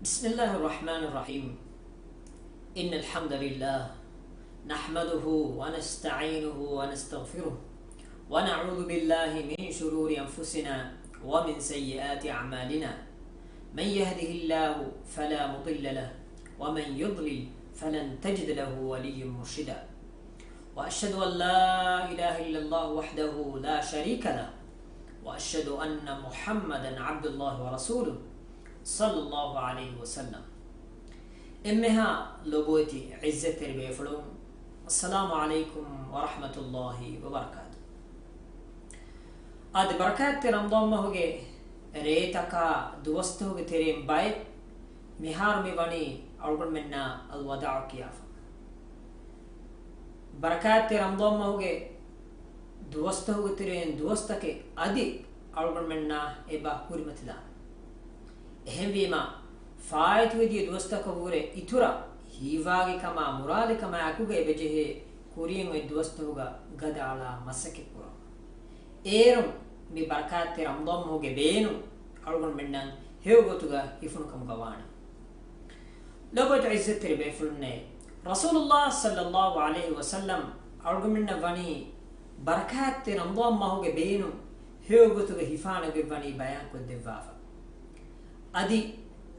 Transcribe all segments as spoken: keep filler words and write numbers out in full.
بسم الله الرحمن الرحيم. إن الحمد لله نحمده ونستعينه ونستغفره، ونعوذ بالله من شرور أنفسنا ومن سيئات أعمالنا. من يهده الله فلا مضل له، ومن يضلل فلن تجد له وليا مرشدا. وأشهد أن لا إله إلا الله وحده لا شريك له، وأشهد أن محمدا عبد الله ورسوله، صلى الله عليه وسلم. އެންމެހާ ލޮބުވެތި ޢިއްޒަތްތެރި ބޭފުޅުން، އައްސަލާމު ޢަލައިކުމް ވަރަޙްމަތުﷲި ވަބަރަކާތު. އާދެ، ބަރަކާތްތެރި ރަމަޟާން މަހުގެ ރޭތަކާ ދުވަސްތަހުގެ ތެރެއިން ބައެއް މިހާރު މި ވަނީ އަޅުގަނޑުމެންނާ އަލްވަދާޢު ކިޔާފަ. ބަރަކާތްތެރި ރަމަޟާން މަހުގެ ދުވަސްތަހުގެ ތެރެއިން ދުވަސްތަކެއް އަދި އަޅުގަނޑުމެންނާ އެބަ ކުރިމަތިލާނެ. އެހެންވީމަ، ފާއިތުވެދިޔަ ދުވަސްތަކަށްވުރެ އިތުރަށް ހީވާގިކަމާ މުރާލިކަމާ އެކުގަ އެބަޖެހޭ ކުރިއަށް އޮތް ދުވަސްތަކުގަ ގަދައަޅާ މަސައްކަތްކުރަން. އޭރުން މި ބަރަކާތްތެރި ރަމަޟާން މަހުގެ ބޭނުން އަޅުގަނޑުމެންނަށް ހެޔޮ ގޮތުގަ ހިފުނު ކަމުގަ ވާނެ. ލޮބުވެތި ޢިއްޒަތްތެރި ބޭފުޅުންނޭ، ރަސޫލުﷲ ޞައްލަﷲު ޢަލައިހި ވަސައްލަމް އަޅުގަނޑުމެންނަށް ވަނީ ބަރަކާތްތެރި ރަމަޟާން މަހުގެ ބޭނުން ހެޔޮ ގޮތުގަ ހިފާނެ ގޮތް ވަނީ ބަޔާންކޮށްދެއްވާފަ. އަދި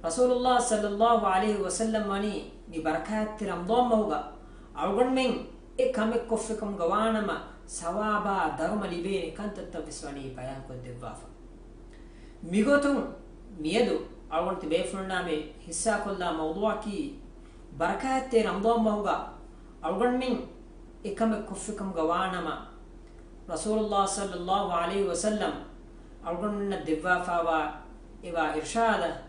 ރަސޫލުﷲ ޞައްލަﷲު ޢަލައިހި ވަސައްލަމް ވަނީ މި ބަރަކާތްތެރި ރަމަޟާން މަހުގަ އަޅުގަނޑުމެން އެ ކަމެއް ކޮށްފިކަމުގަ ވާނަމަ، ސަވާބާ ދަރުމަ ލިބޭނެ ކަންތައްތައްވެސް ވަނީ ބަޔާންކޮށްދެއްވާފަ. މިގޮތުން މިއަދު އަޅުގަނޑު ބޭފުޅުންނާ މި ހިއްސާކޮށްލާ މައުޟޫޢަކީ، ބަރަކާތްތެރި ރަމަޟާން މަހުގަ އަޅުގަނޑުމެން އެކަމެއް ކޮށްފިކަމުގަ ވާނަމަ، ރަސޫލުﷲ ޞައްލަﷲު ޢަލައިހި ވަސައްލަމް އަޅުގަނޑުމެންނަށް ދެއްވާފާވާ އެވާ އިރްޝާދަށް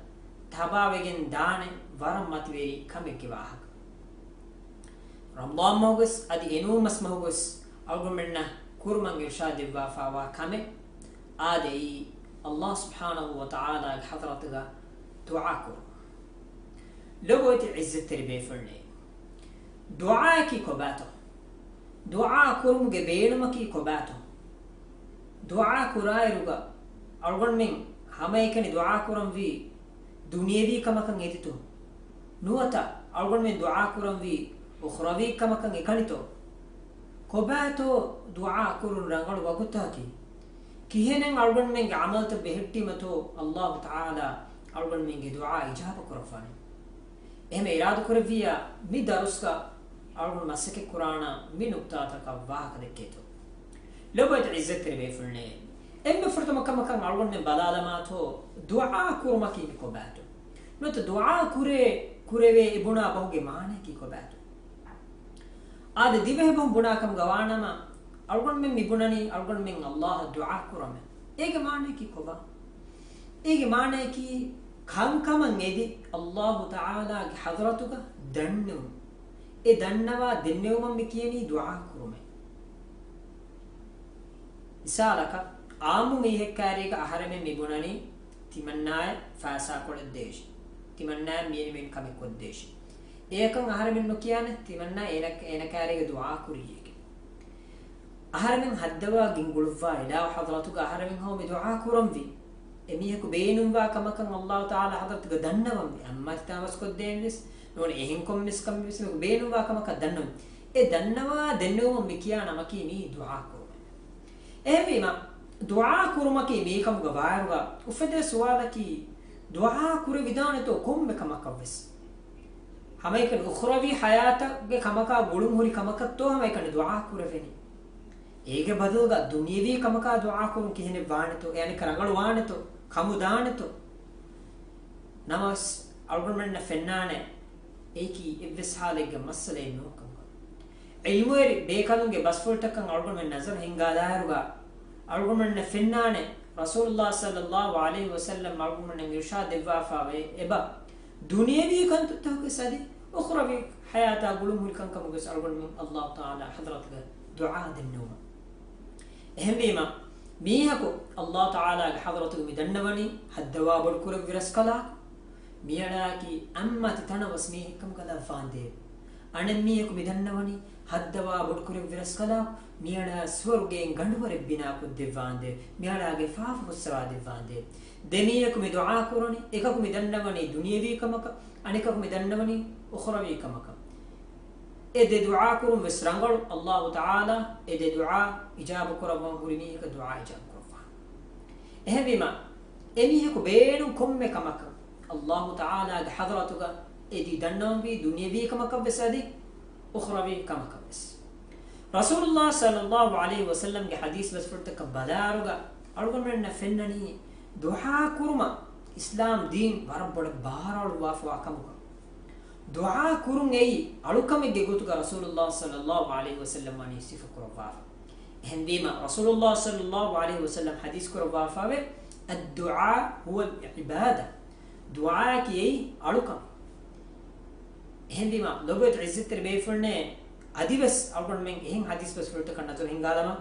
ތަބާވެގެން ދާނެ ވަރަށް މަތިވެރި ކަމެއްގެ ވާހަކަ. ރަމަޟާން މަހުގަސް އަދި އެނޫން މަސް މަހުގަސް އަޅުގަނޑުމެންނަށް ކުރުމަށް އިރްޝާދު ދެއްވާފާވާ ކަމެއް، އާދެ، އެއީ ﷲ ސުބްޙާނަހޫ ވަތަޢާލާގެ ޙަޟްރަތުގަ ދުޢާ ކުރުން. ލޮބުވެތި ޢިއްޒަތްތެރި ބޭފުޅުންނޭ، ދުޢާއަކީ ކޮބާތޯ؟ ދުޢާ ކުރުމުގެ ބޭނުމަކީ ކޮބާތޯ؟ ދުޢާ ކުރާއިރުގަ އަޅުގަނޑުމެން ހަމައެކަނި ދުޢާ ކުރަންވީ ދުނިޔެވީ ކަމަކަށް އެދިތޯ؟ ނުވަތަ އަޅުގަނޑުމެން ދުޢާ ކުރަންވީ އުޚްރަވީ ކަމަކަށް އެކަނިތޯ؟ ކޮބާތޯ ދުޢާ ކުރުން ރަނގަޅު ވަގުތަކީ؟ ކިހިނެއް އަޅުގަނޑުމެންގެ ޢަމަލުތައް ބެހެއްޓީމަތޯ ﷲ ތަޢާލާ އަޅުގަނޑުމެންގެ ދުޢާ އިޖާބަ ކުރައްވާނެ؟ އެހެން އިރާދަކުރެއްވިއްޔާ، މި ދަރުސްގަ އަޅުގަނޑު މަސައްކަތް ކުރާނަން މި ނުކްތާތަކަށް ވާހަކަ ދެއްކޭތޯ. ލޮބުވެތި ޢިއްޒަތްތެރި ބޭފުޅުންނޭ، އެންމެ ފުރަތަމަ ކަމަކަށް އަޅުގަނޑުމެން ބަލާލަމާތޯ، ދުޢާ ކުރުމަކީ މި ކޮބާތޯ؟ ނުވަތަ ދުޢާ ކުރޭ، ކުރެވޭ އެ ބުނާ ބަހުގެ މާނަޔަކީ ކޮބާތޯ؟ އާދެ، ދިވެހިބަހުން ބުނާ ކަމުގަ ވާނަމަ، އަޅުގަނޑުމެން މި ބުނަނީ އަޅުގަނޑުމެން ﷲ އަށް ދުޢާ ކުރަމޭ. އޭގެ މާނަޔަކީ ކޮބާ؟ އޭގެ މާނަޔަކީ ކަންކަމަށް އެދި ﷲ ތަޢާލާގެ ޙަޟްރަތުގަ ދަންނެވުން. އެ ދަންނަވާ ދެންނެވުމަށް މި ކިޔަނީ ދުޢާ ކުރުމޭ. މިސާލަކަށް، ޢާއްމު މީހެއްކާރީގަ އަހަރެމެން މި ބުނަނީ، ތިމަންނާއަށް ފައިސާކޮޅެއް ދޭށި، ތިމަންނާއަށް މިއެންމެން ކަމެއް ކޮށްދޭށި. އެއަކަށް އަހަރެމެން ނުކިޔާނެ، ތިމަންނާ އޭނަ، އޭނަ ކާރީގަ ދުޢާ ކުރިއްޔޭކޭ. އަހަރެމެން ހައްދަވާ ގެންގުޅުއްވާ އިލާހު ޙަޟްރަތުގަ އަހަރެމެން ހަމަ މި ދުޢާ ކުރަންވީ. އެ މީހަކު ބޭނުންވާ ކަމަކަށް ﷲ ތަޢާލާ ޙަޟްރަތުގަ ދަންނަވަންވީ. އަމާ ތިތާވަސް ކޮށްދޭންވެސް ނޫން، އެހެން ކޮންމެސް ކަމެއްވެސް މީހަކު ބޭނުންވާ ކަމަކަށް ދަންނަވަން. އެ ދަންނަވާ ދެންނެވުމަށް މި ކިޔާ ނަމަކީ މީ ދުޢާ ކުރުމޭ. އެހެންވީމަ، ދުޢާ ކުރުމަކީ މީ ކަމުގަ ވާއިރުގަ އުފެދޭ ސުވާލަކީ، ދުޢާ ކުރެވިދާނެތޯ ކޮންމެ ކަމަކަށްވެސް؟ ހަމައެކަނި އުޚްރަވީ ޙަޔާތުގެ ކަމަކާ ގުޅުން ހުރި ކަމަކަށްތޯ ހަމައެކަނި ދުޢާ ކުރެވެނީ؟ އޭގެ ބަދަލުގަ ދުނިޔެވީ ކަމަކާ ދުޢާ ކުރުން ކިހިނެއް ވާނެތޯ؟ އެ އަނެއްކާ ރަނގަޅު ވާނެތޯ؟ ކަމުދާނެތޯ؟ ނަމަވެސް އަޅުގަނޑުމެންނަށް ފެންނާނެ، އެއީކީ އެއްވެސް ޙާލެއްގެ މައްސަލައެއް ނޫންކަމުގަ. ޢިލްމުވެރި ބޭކަލުންގެ ބަސްފުޅުތަކަށް އަޅުގަނޑުމެން ނަޒަރު ހިންގާލާއިރުގަ، އަޅުގަނޑުމެންނަށް ފެންނާނެ، ރަސޫލުﷲ ޞައްލަﷲު ޢަލައިހި ވަސައްލަމް އަޅުގަނޑުމެންނަށް އިރްޝާދު ދެއްވާފާވޭ އެބަ، ދުނިޔެވީ ކަންތައްތަކުގެ ސަދި އުޚްރަވީ ޙަޔާތާ ގުޅުން ހުރި ކަންކަމުގެ އަޅުގަނޑުމެން ﷲ ތަޢާލާ ޙަޟްރަތުގަ ދުޢާ ދެންނެވުމަށް. އެހެންވީމަ، މީހަކު ﷲ ތަޢާލާގެ ޙަޟްރަތުގަ މި ދަންނަވަނީ ހައްދަވާ ބޮޑުކުރެއްވި ރަސްކަލާކު، މިއަޅާއަކީ އަތްމާތި ތަނަވަސް މީހެއްކަމުގަ ލައްވާންދޭ. އަނެއްމީހަކު މި ދަންނަވަނީ ހައްދަވާ ބޮޑުކުރެއްވި ރަސްކަލާކު، މިއަޅާ ސުވަރުގެއިން ގަނޑުވަރެއް ބިނާކޮށްދެއްވާނދޭ، މިއަޅާގެ ފާފަ ފުއްސަވާދެއްވާނދޭ. ދެމީހަކު މި ދުޢާ ކުރަނީ، އެކަކު މި ދަންނަވަނީ ދުނިޔެވީ ކަމަކަށް، އަނެކަކު މި ދަންނަވަނީ އުޚްރަވީ ކަމަކަށް. އެ ދެ ދުޢާ ކުރުން ވެސް ރަނގަޅު. އައްލާހު ތަޢާލާ އެ ދެ ދުޢާ އިޖާބަ ކުރައްވަން ހުރި މީހަކަށް ދުޢާ އިޖާބަ ކުރައްވާނެ. އެހެންވީމަ، އެމީހަކު ބޭނުން ކޮންމެ ކަމަކަށް އައްލާހު ތަޢާލާގެ ޙަޟްރަތުގަ އެދި ދަންނަވަންވީ ދުނިޔެވީ ކަމަކަށް ވެސް އަދި އުޚްރަވީ ކަމަކަށް ވެސް. ރަސޫލުﷲ ޞައްލަﷲ ޢަލައިހި ވަސައްލަމްގެ ޙަދީޘް ބަސްފުޅުތަކަށް ބަލާއިރުގަ އަޅުގަނޑުމެންނަށް ފެންނަނީ ދުޢާ ކުރުމަށް އިސްލާމް ދީން ވަރަށް ބޮޑަށް ބާރުއަޅުއްވާފަވާ ކަމުގަ. ދުޢާ ކުރުން އެއީ އަޅުކަމެއްގެ ގޮތުގަ ރަސޫލުﷲ ޞައްލަﷲ ޢަލައިހި ވަސައްލަމް ވަނީ ސިފަކުރައްވާފަ. އެހެންވީމަ، ރަސޫލުﷲ ޞައްލަﷲ ޢަލައިހި ވަސައްލަމް ޙަދީޘް ކުރައްވާފަވޭ، "الدعاء هو العبادة." ދުޢާއަކީ އެއީ އަޅުކަން. އެހެންވީމަ، ލޮބުވެތި ޢިއްޒަތްތެރި ބޭފުޅުންނޭ، އަދިވެސް އަޅުގަނޑުމެން އެހެން ޙަދީޘް ބަސްފުޅުތަކަށް ނަޒަރު ހިންގާލަމާ،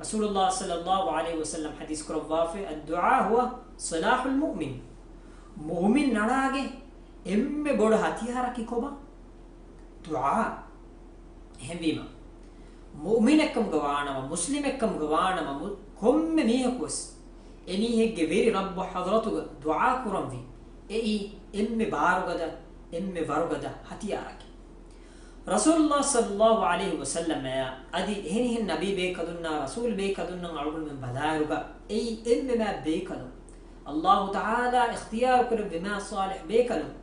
ރަސޫލުﷲ ޞައްލަﷲ ޢަލައިހި ވަސައްލަމް ޙަދީޘް ކުރައްވާފަ، "الدعاء هو سلاح المؤمن." މުއުމިން އަޅާގެ އެންމެ ބޮޑު ހަތިޔާރަކީ ކޮބާ؟ ދުޢާ. އެހެންވީމަ، މުއުމިނެއްކަމުގަ ވާނަމަ، މުސްލިމެއްކަމުގަ ވާނަމަ، މު-، ކޮންމެ މީހަކުވެސް އެމީހެއްގެ ވެރި ރައްބު ޙަޟްރަތުގަ ދުޢާ ކުރަންވީ. އެއީ އެންމެ ބާރުގަދަ، އެންމެ ވަރުގަދަ ހަތިޔާރަކީ. ރަސޫލުﷲ ޞައްލަﷲ ޢަލައިހި ވަސައްލަމައާ އަދި އެހެނިހެން ނަބީ ބޭކަލުންނާ ރަސޫލު ބޭކަލުންނަށް އަޅުގަނޑުމެން ބަލާއިރުގަ އެއީ އެންމެ މާތް ބޭކަލުން. އައްލާހު ތަޢާލާ އިޚްތިޔާރު ކުރެއްވި މާތް ޞާލިޙް ބޭކަލުން.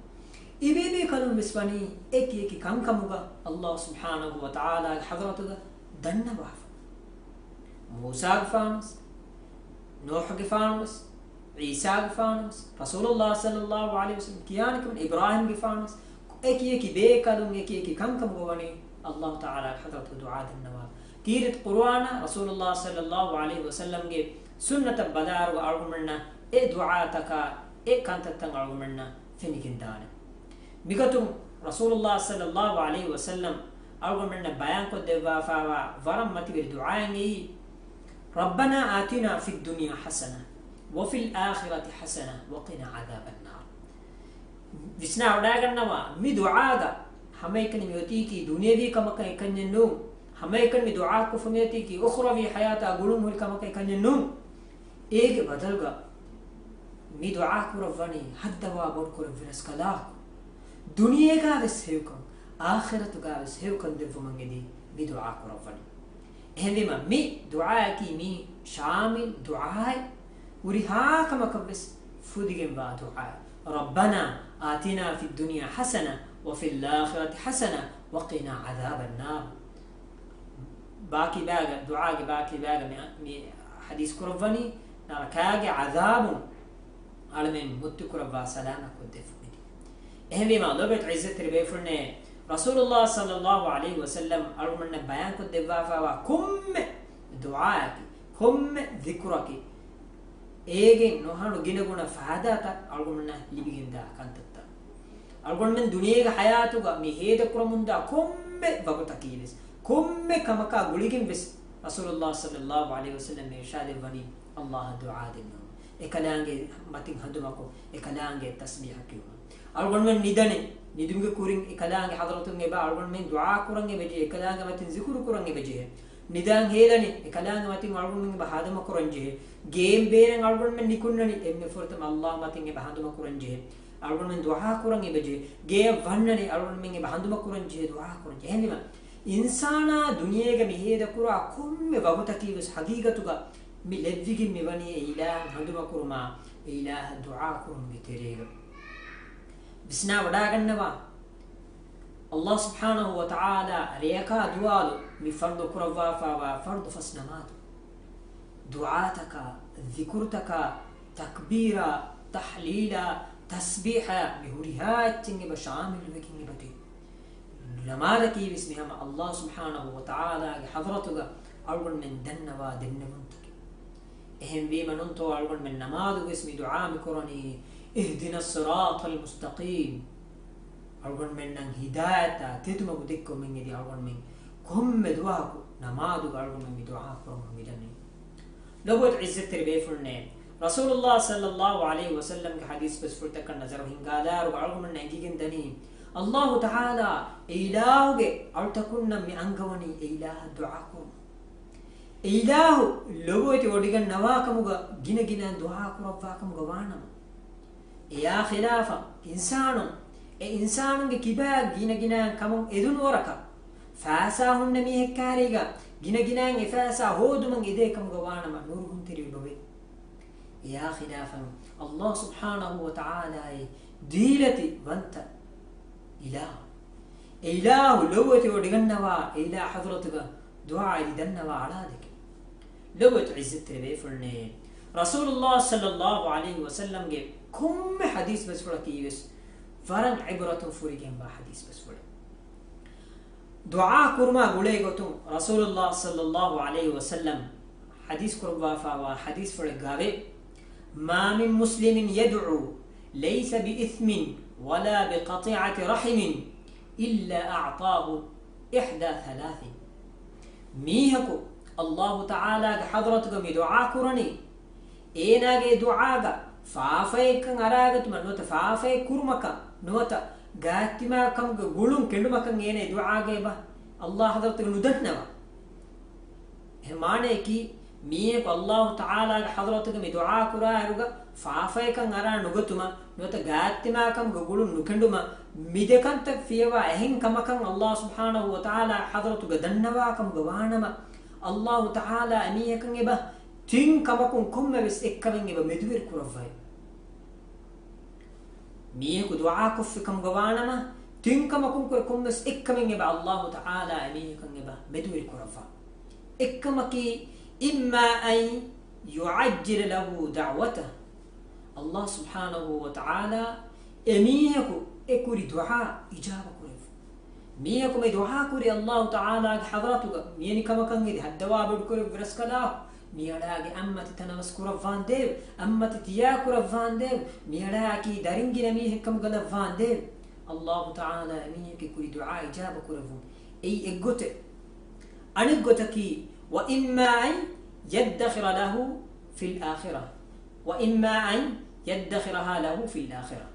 އެބޭބޭކަލުން ވެސް ވަނީ އެކި އެކި ކަންކަމުގަ އައްލާހު ސުބްޙާނަހު ވަ ތަޢާލާގެ ޙަޟްރަތުގަ ދަންނަވާފަ. މޫސާގެފާނުވެސް، ނޫޙުގެފާނުވެސް، ޢީސާގެފާނުވެސް، ރަސޫލުﷲ ޞައްލަﷲ ޢަލައިހި ވަސައްލަމް ކިޔާނެ ކަމަން އިބްރާހީމްގެފާނުވެސް، އެކި އެކި ބޭކަލުން އެކި އެކި ކަންކަމުގަ ވަނީ އައްލާހު ތަޢާލާގެ ޙަޟްރަތުގަ ދުޢާ ދަންނަވާ. ކީރިތި ޤުރުއާނާ ރަސޫލުﷲ ޞައްލަﷲ ޢަލައިހި ވަސައްލަމްގެ ސުންނަތަށް ބަލާއިރުގަ އަޅުގަނޑުމެންނަށް އެ ދުޢާތަކާ އެ ކަންތައްތައް އަޅުގަނޑުމެންނަށް ފެނިގެންދާނެ. މިގޮތުން ރަސޫލުﷲ ޞައްލަﷲ ޢަލައިހި ވަސައްލަމް އަޅުގަނޑުމެންނަށް ބަޔާންކޮށްދެއްވާފާވާ ވަރަށް މަތިވެރި ދުޢާއެއް އެއީ، "ربنا آتنا في الدنيا حسنة وفي الآخرة حسنة وقنا عذاب النار." ވިސްނާ ވަޑައިގަންނަވާ، މި ދުޢާގަ ހަމައެކަނި މިއޮތީކީ ދުނިޔެވީ ކަމަކަށް އެކަންޏެއް ނޫން. ހަމައެކަނި މި ދުޢާ ކޮށްފަ މިއޮތީކީ އުޚްރަވީ ޙަޔާތާ ގުޅުން ހުރި ކަމަކަށް އެކަންޏެއް ނޫން. އޭގެ ބަދަލުގަ މި ދުޢާ ކުރައްވަނީ ހައްދަވާ ބޮޑުކުރެއްވި ރަސްކަލާކު، ދުނިޔޭގާވެސް ހެޔޮކަން، އާޚިރަތުގާވެސް ހެޔޮކަން ދެއްވުމަށް އެދި މި ދުޢާ ކުރައްވަނީ. އެހެންވީމަ، މި ދުޢާއަކީ މީ ޝާމިލް ދުޢާއެއް، ހުރިހާ ކަމަކަށްވެސް ފުދިގެންވާ ދުޢާއެއް. "ربنا آتنا في الدنيا حسنة وفي الآخرة حسنة وقنا عذاب النار." ބާކީ ބައިގަ، ދުޢާގެ ބާކީ ބައިގަ މި، މި ޙަދީޘް ކުރައްވަނީ، ނަރަކާގެ ޢަޛާބުން އަޅަމެން މުއްތި ކުރައްވާ ސަލާމަތް ކޮށްދެއްވުމެވެ. އެހެންވީމާ، ލޯބިވެތި ޢިއްޒަތްތެރި ބޭފުޅުންނޭ، ރަސޫލުﷲ ޞައްލަﷲ ޢަލައިހި ވަސައްލަމް އަޅުގަނޑަށް ބަޔާންކޮށްދެއްވާފާވާ ކޮންމެ ދުޢާއަކީ، ކޮންމެ ޛިކުރަކީ، އޭގެން ނުހަނު ގިނަގުނަ ފާއިދާތައް އަޅުގަނޑުމެންނަށް ލިބިގެންދާ ކަންތައްތައް. އަޅުގަނޑުމެން ދުނިޔޭގެ ޙަޔާތުގަ މި ހޭދަކުރަމުންދާ ކޮންމެ ވަގުތަކީވެސް، ކޮންމެ ކަމަކާ ގުޅިގެންވެސް، ރަސޫލުﷲ ޞައްލަﷲ ޢަލައިހި ވަސައްލަމް އިރުޝާދެއްވަނީ، އައްލާހަށް ދުޢާ ދެންނެވުން. އެކަލާނގެ މަތިން ހަނދުމަކޮށް، އެކަލާނގެ ތަސްބީޙަ ކިޔުމަށް. އަޅުގަނޑުމެން ނިދަނީ، ނިދުމުގެ ކުރިން އެކަލާނގެ ޙަޟްރަތުން އެބަ އަޅުގަނޑުމެން ދުޢާ ކުރަން އެބަޖެހޭ، އެކަލާނގެ މަތިން ޒިކުރު ކުރަން އެބަޖެހޭ. ނިދާން ހޭލަނީ، އެކަލާނގެ މަތިން އަޅުގަނޑުމެން އެބަ ހަނދުމަ ކުރަން ޖެހޭ. ގެއިން ބޭރަށް އަޅުގަނޑުމެން ނިކުންނަނީ، އެންމެ ފުރަތަމަ އައްލާހު މަތިން އެބަ ހަނދުމަ ކުރަން ޖެހޭ. އަޅުގަނޑުމެން ދުޢާ ކުރަން އެބަޖެހޭ. ގެޔަށް ވަންނަނީ، އަޅުގަނޑުމެން އެބަ ހަނދުމަ ކުރަން ޖެހޭ، ދުޢާ ކުރަން ޖެހޭ. އެހެންވީމަ، އިންސާނާ ދުނިޔޭގަ މި ހޭދަކުރާ ކޮންމެ ވަގުތަކީވެސް ހަގީގަތުގަ މި ލެއްވިގެން މިވަނީ އެ އިލާހަށް ހަނދުމަކުރުމާ، އެ އިލާހަށް ދުޢާ ކުރުމުގެ ތެރޭގަ. ވިސްނާ ވަޑާގަންނަވާ، އައްލާހު ސުބްޙާނަހު ވަ ތަޢާލާ ރެޔަކާ ދުވާލު މި ފަރްޟު ކުރައްވާފާވާ ފަރްޟު ފަސް ނަމާދު، ދުޢާތަކާ، ޒިކުރުތަކާ، ތަކްބީރާ، ތަޙްލީލާ، ތަސްބީޙާ، މި ހުރިހާ އެއްޗެއް އެބަ ޝާމިލުވެގެން އެބަދޭ. ނަމާދަކީވެސް މި ހަމަ އައްލާހު ސުބްޙާނަހު ވަ ތަޢާލާގެ ޙަޟްރަތުގަ އަޅުގަނޑުމެން ދަންނަވާ ދެންނެވުންތަކެއް. އެހެންވީމަ ނޫންތޯ އަޅުގަނޑުމެން ނަމާދުވެސް މި ދުޢާ މި ކުރަނީ، اهدنا الصراط المستقيم. އަޅުގަނޑުމެންނަށް ހިދާޔަތާ ތެދުމަގު ދެއްކުމެއް އެދި އަޅުގަނޑުމެން ކޮންމެ ދުވަހަކު ނަމާދުގަ އަޅުގަނޑުމެން މި ދުޢާ ކުރަމުން މިދަނީ. ލޮބުވެތި ޢިއްޒަތްތެރި ބޭފުޅުންނޭ، ރަސޫލުﷲ ޞައްލަﷲ ޢަލައިހި ވަސައްލަމްގެ ޙަދީޘް ބަސްފުޅުތަކަށް ނަޒަރު ހިންގާލާއިރު އަޅުގަނޑުމެންނަށް އެނގިގެން ދަނީ، އައްލާހު ތަޢާލާ އެ އިލާހުގެ އަޅުތަކުންނަށް މި އަންގަވަނީ އެ އިލާހަށް ދުޢާ ކުރުން. އެ އިލާހު ލޮބުވެތި ވޮޑިގަންނަވާ ކަމުގަ ގިނަ ގިނައިން ދުޢާ ކުރައްވާ ކަމުގަ ވާނަމަ، އެޔާ ޚިލާފަށް އިންސާނުން، އެ އިންސާނުންގެ ކިބައިން ގިނަ ގިނައިން ކަމުން އެދުނު ވަރަކަށް، ފައިސާ ހުންނަ މީހެއް ކާރީގަ ގިނަ ގިނައިން އެ ފައިސާ ހޯދުމަށް އެދޭ ކަމުގަ ވާނަމަ ނުރުހުންތެރިވެ ލޮބޭ. އެޔާ ޚިލާފަށް އައްލާހު ސުބްޙާނަހު ވަ ތަޢާލާއީ ދީލަތި ވަންތަ އިލާހު. އެ އިލާހު ލޮބުވެތި ވޮޑިގަންނަވާ، އެ އިލާހު ޙަޟްރަތުގަ ދުޢާ އެދި ދަންނަވާ އަޅާދެކެ. ލޮބުވެތި ޢިއްޒަތްތެރި ބޭފުޅުންނޭ، ރަސޫލުއްލާހި ޞައްލައްލާހު ޢަލައިހި ވަސައްލަމްގެ ކޮންމެ ޙަދީޘް ބަސްފުޅަކީ ވެސް ވަރަށް ޢިބްރަތުން ފުރިގެންވާ ޙަދީޘް ބަސްފުޅެއް. ދުޢާ ކުރުމާ ގުޅޭ ގޮތުން ރަސޫލުއްލާހި ޞައްލައްލާހު ޢަލައިހި ވަސައްލަމް ޙަދީޘް ކުރައްވާފައިވާ ޙަދީޘްފުޅެއްގައި ވޭ، ما من مسلم يدعو ليس بإثم ولا بقطيعة رحم إلا أعطاه إحدى ثلاث. މީހަކު އައްލާހު ތަޢާލާގެ ޙަޟްރަތުގަ މި ދުޢާ ކުރަނީ، އޭނާގެ ދުޢާގަ ފާފައެއްކަން އަރާގަތުމަށް ނުވަތަ ފާފައެއް ކުރުމަކަށް ނުވަތަ ގާތްތިމާކަމުގެ ގުޅުން ކެނޑުމަކަށް އޭނާ އެ ދުޢާގައި އެބަ އައްލާހު ޙަޟްރަތުގަ ނުދަންނަވާ. އެހެން މާނަޔަކީ، މީހަކު އައްލާހު ތަޢާލާގެ ޙަޟްރަތުގަ މި ދުޢާ ކުރާއިރުގަ ފާފައެއްކަން އަރާ ނުގަތުމަށް ނުވަތަ ގާތްތިމާކަމުގެ ގުޅުން ނުކެނޑުމަށް މި ދެ ކަންތައް ފިޔަވާ އެހެން ކަމަކަށް އައްލާހު ސުބްޙާނަހު ވަ ތަޢާލާ ޙަޟްރަތުގަ ދަންނަވާ ކަމުގަ ވާނަމަ، އައްލާހު ތަޢާލާ އެމީހަކަށް އެބަ ތިން ކަމަކުން ކޮންމެވެސް އެއްކަމެއް އެބަ މެދުވެރި ކުރައްވައި. މީހަކު ދުޢާ ކޮށްފި ކަމުގަ ވާނަމަ، ތިން ކަމަކުން ކުރެ ކޮންމެސް އެއްކަމެއް އެބަ އައްލާހު ތަޢާލާ އެމީހަކަށް އެބަ މެދުވެރި ކުރައްވާ. އެއްކަމަކީ، إما أن يعجل له دعوته، އައްލާހު ސުބްޙާނަހު ވަ ތަޢާލާ އެމީހަކު އެ ކުރި ދުޢާ އިޖާބަ ކުރެއްވުން. މީހަކު މި ދުޢާ ކުރި އައްލާހު ތަޢާލާގެ ޙަޟްރަތުގަ މިވެނި ކަމަކަށް އެދި ހައްދަވާ ބޮޑުކުރެއްވި ރަސްކަލާކޮ، މިއަޅާގެ އަތްމަތި ތަނަވަސް ކުރައްވާނދޭވެ، އަތްމަތި ތިޔާ ކުރައްވާނދޭވެ، މިއަޅާއަކީ ދަރިން ގިނަ މީހެއްކަމުގަ ލައްވާނދޭވެ. އައްލާހު ތަޢާލާ އެމީހެއްގެ ކުރި ދުޢާ އިޖާބަ ކުރެއްވުން. އެއީ އެއްގޮތެއް. އަނެއްގޮތަކީ، وإما أن يدخر له في الآخرة، وإما أن يدخرها له في الآخرة.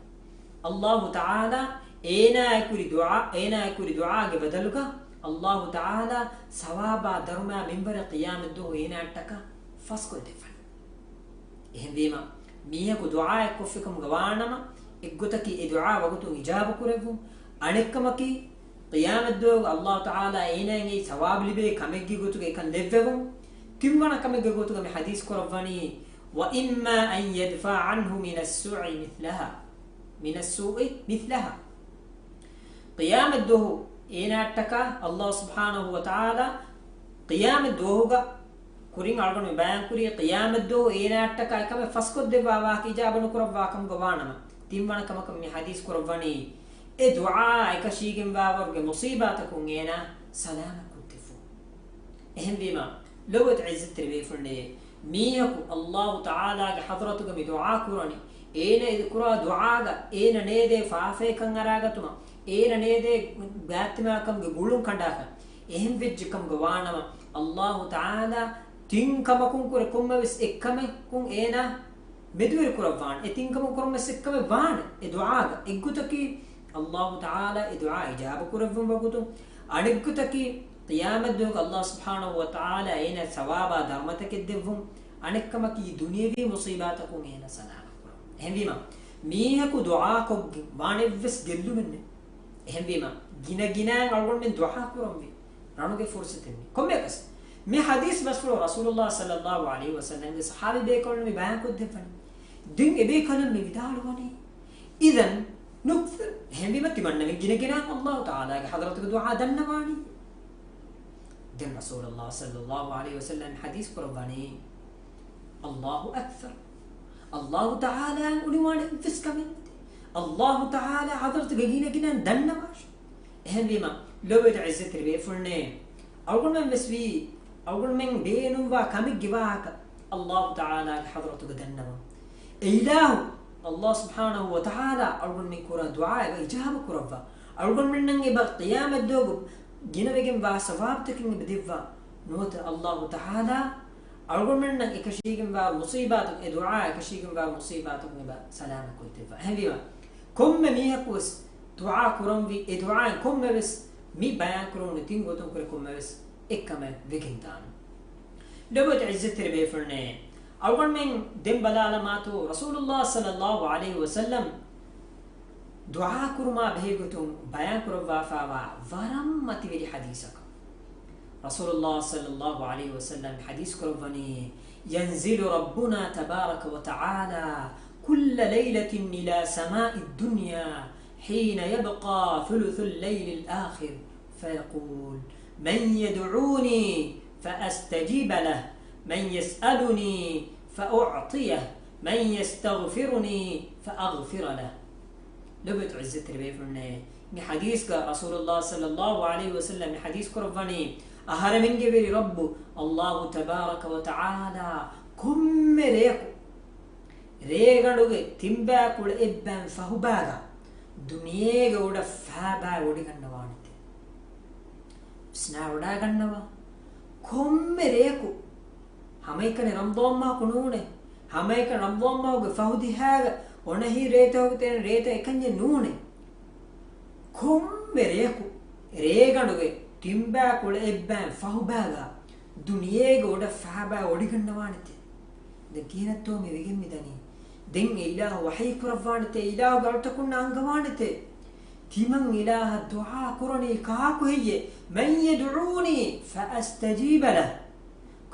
އައްލާހު ތަޢާލާ އޭނާއަށް ކުރި ދުޢާ، އޭނާއަށް ކުރި ދުޢާގެ ބަދަލުގަ އައްލާހު ތަޢާލާ ސަވާބާ ދަރުމައާ މިންވަރަށް ޤިޔާމަތްދުވަހު އޭނާއަށްޓަކާ ފަސްކޮށްދެއްވަން. އެހެންވީމަ، މީހަކު ދުޢާއެއް ކޮށްފިކަމުގަ ވާނަމަ، އެއްގޮތަކީ އެ ދުޢާ ވަގުތުން އިޖާބަ ކުރެއްވުން. އަނެއްކަމަކީ، ޤިޔާމަތްދުވަހުގަ އައްލާހު ތަޢާލާ އޭނާއަށް އެއީ ސަވާބު ލިބޭ ކަމެއްގެ ގޮތުގަ އެކަން ލެއްވެވުން. ތިންވަނަ ކަމެއްގެ ގޮތުގަ މި ޙަދީޘް ކުރައްވަނީ، وإما أن يدفع عنه من السوء مثلها، من السوء مثلها. ޤިޔާމަތްދުވަހު އޭނާއަށްޓަކާ އައްލާހު ސުބްޙާނަހު ވަ ތަޢާލާ ޤިޔާމަތްދުވަހުގަ ކުރިން އަޅުގަނޑު ބަޔާންކުރީ، ޤިޔާމަތްދުވަހު އޭނާއަށްޓަކާ އެކަމެއް ފަސްކޮށްދެއްވާ ވާހަކަ އިޖާބަ ނުކުރައްވާ ކަމުގަ ވާނަމަ، ތިންވަނަ ކަމަކަށް މި ޙަދީޘް ކުރައްވަނީ، އެ ދުޢާ އެކަށީގެންވާވަރުގެ މުޞީބާތަކުން އޭނާ ސަލާމަތްކޮށްދެއްވުން. އެހެންވީމަ، ލޮބުވެތި ޢިއްޒަތްތެރި ބޭފުޅުންނޭ، މީހަކު އައްލާހު ތަޢާލާގެ ޙަޟްރަތުގަ މި ދުޢާ ކުރަނީ، އޭނަ އެ ކުރާ ދުޢާގަ އޭނަ ނޭދޭ ފާފައެއްކަން އަރާގަތުމަށް، އޭނަ ނޭދޭ ގާތްތިމާކަމުގެ ގުޅުން ކަނޑާކަށް. އެހެން ވެއްޖެ ކަމުގަ ވާނަމަ، އައްލާހު ތަޢާލާ ތިން ކަމަކުން ކުރެ ކޮންމެވެސް އެއްކަމަކުން އޭނާ މެދުވެރި ކުރައްވާނެ. އެ ތިން ކަމަކުން ކޮންމެސް އެއްކަމެއް ވާނެ އެ ދުޢާގަ. އެއްގޮތަކީ، އައްލާހު ތަޢާލާ އެ ދުޢާ އިޖާބަ ކުރެއްވުން ވަގުތު. އަނެއްގޮތަކީ، ޤިޔާމަތްދުވަހުގަ އައްލާހު ސުބްޙާނަހު ވަ ތަޢާލާ އޭނަ ސަވާބާ ދަރުމަތަކެއް ދެއްވުން. އަނެއްކަމަކީ، ދުނިޔަވީ މުޞީބާތަކުން އޭނަ ސަލާމަތް ކުރުން. އެހެންވީމަ، މީހަކު ދުޢާކޮށްގެން ވާނެ އެއްވެސް ގެއްލުމެއް ނެތް. އެހެންވީމަ، ގިނަ ގިނައިން އަޅުގަނޑުމެން ދުޢާ ކުރަންވީ ރަނުގެ ފުރުޞަތެއް ނެތް. ކޮންމެއަކަސް، މި ޙަދީޘް ބަސްފުޅު ރަސޫލުއްލާހި ޞައްލައްލާހު ޢަލައިހި ވަސައްލަމްގެ ޞަޙާބީ ބޭކަލުން މި ބަޔާންކޮށްދެއްވަނީ. ދެން އެބޭކަލުން މި ވިދާޅުވަނީ، إذن نكثر، އެހެންވީމަ ތިމަންނަމެން ގިނަގިނައިން އައްލާހު ތަޢާލާގެ ޙަޟްރަތުގަ ދުޢާ ދަންނަވާނީ. ދެން ރަސޫލުއްލާހި ޞައްލައްލާހު ޢަލައިހި ވަސައްލަމް ޙަދީޘް ކުރައްވަނީ، الله أكثر. އައްލާހު ތަޢާލާއަށް އުޅުވާނެ އެއްވެސް ކަމެއް ނެތޭ. އައްލާހު ތަޢާލާ ޙަޟްރަތުގަ ގިނަގިނައިން ދަންނަވާށޭ. އެހެންވީމަ، ލޮބުވެތި ޢިއްޒަތްތެރި ބޭފުޅުންނޭ، އަޅުގަނޑުމެން ވެސް ވީ، އަޅުގަނޑުމެން ބޭނުންވާ ކަމެއްގެ ވާހަކަ އައްލާހު ތަޢާލާގެ ޙަޟްރަތުގަ ދަންނަވަން. އެ އިލާހު އައްލާހު ސުބްޙާނަހު ވަ ތަޢާލާ އަޅުގަނޑުމެން ކުރާ ދުޢާ އެބަ އިޖާބަ ކުރައްވާ. އަޅުގަނޑުމެންނަށް އެބަ ޤިޔާމަތްދުވަހު ގިނަވެގެންވާ ސަވާބުތަކެއް އެބަ ދެއްވާ. ނުވަތަ އައްލާހު ތަޢާލާ އަޅުގަނޑުމެންނަށް އެކަށީގެންވާ މުޞީބާތަކުން، އެ ދުޢާ އެކަށީގެންވާ މުޞީބާތަކުން އެބަ ސަލާމަތްކޮށްދެއްވާ. އެހެންވީމަ، ކޮންމެ މީހަކުވެސް ދުޢާ ކުރަންވީ އެ ދުޢާއިން ކޮންމެވެސް މި ބަޔާންކުރެވުނު ތިން ގޮތުން ކުރެ ކޮންމެވެސް އެއްކަމެއް ވެގެންދާނެ. ލޮބުވެތި ޢިއްޒަތްތެރި ބޭފުޅުންނޭ، އަޅުގަނޑުމެން ދެން ބަލާލަމާތޯ، ރަސޫލުﷲ ޞައްލަﷲ ޢަލައިހި ވަސައްލަމް ދުޢާ ކުރުމާ ބެހޭގޮތުން ބަޔާންކުރައްވާފާވާ ވަރަށް މަތިވެރި ޙަދީޘަކަށް. ރަސޫލުﷲ ޞައްލަﷲ ޢަލައިހި ވަސައްލަމް ޙަދީޘް ކުރައްވަނީ، ينزل ربنا تبارك وتعالى كل ليلة إلى سماء الدنيا حين يبقى ثلث الليل الآخر فيقول، من يدعوني فأستجيب له، من يسألني فأعطيه، من يستغفرني فأغفر له. ލޮބުވެތި ޢިއްޒަތްތެރި ބޭފުޅުންނޭ، މި ޙަދީޘްގަ ރަސޫލުﷲ ޞައްލަﷲ ޢަލައިހި ވަސައްލަމް މި ޙަދީޘް ކުރައްވަނީ، އަހަރެމެންގެ ވެރި ރައްބު ﷲ ތަބާރަކަ ވަތަޢާލާ ކޮންމެ ރެޔަކު، ރޭގަނޑުގެ ތިންބައިކުޅަ އެއްބައިން ފަހުބައިގަ ދުނިޔޭގެ އުޑަށް ފަހަބައި ވޮޑިގަންނަވާނެތެ. ވިސްނާވަޑައިގަންނަވާ. ކޮންމެ ރެޔަކު، ހަމައެކަނި ރަމަޟާން މަހަކު ނޫނޭ، ހަމައެކަނި ރަމަޟާން މަހުގެ ފަހު ދިހައިގަ އޮނަހި ރޭތަކުގެ ތެރެއިން ރޭތައް އެކަންޏެއް ނޫނޭ. ކޮންމެ ރެޔަކު ރޭގަނޑުގެ ތިންބައިކުޅަ އެއްބައިން ފަހުބައިގަ ދުނިޔޭގެ އުޑަށް ފަހަބައި ވޮޑިގަންނަވާނެތެ. ދެން ކިހިނެއްތޯ މި ވެގެން މިދަނީ؟ ދެން އެ އިލާހު ވަޙީ ކުރައްވާނެތެ، އެ އިލާހުގެ އަޅުތަކުންނަށް އަންގަވާނެތެ، ތިމަން އިލާހަށް ދުޢާ ކުރަނީ ކާކު ހެއްޔޭ؟ من يدعوني فأستجيب له.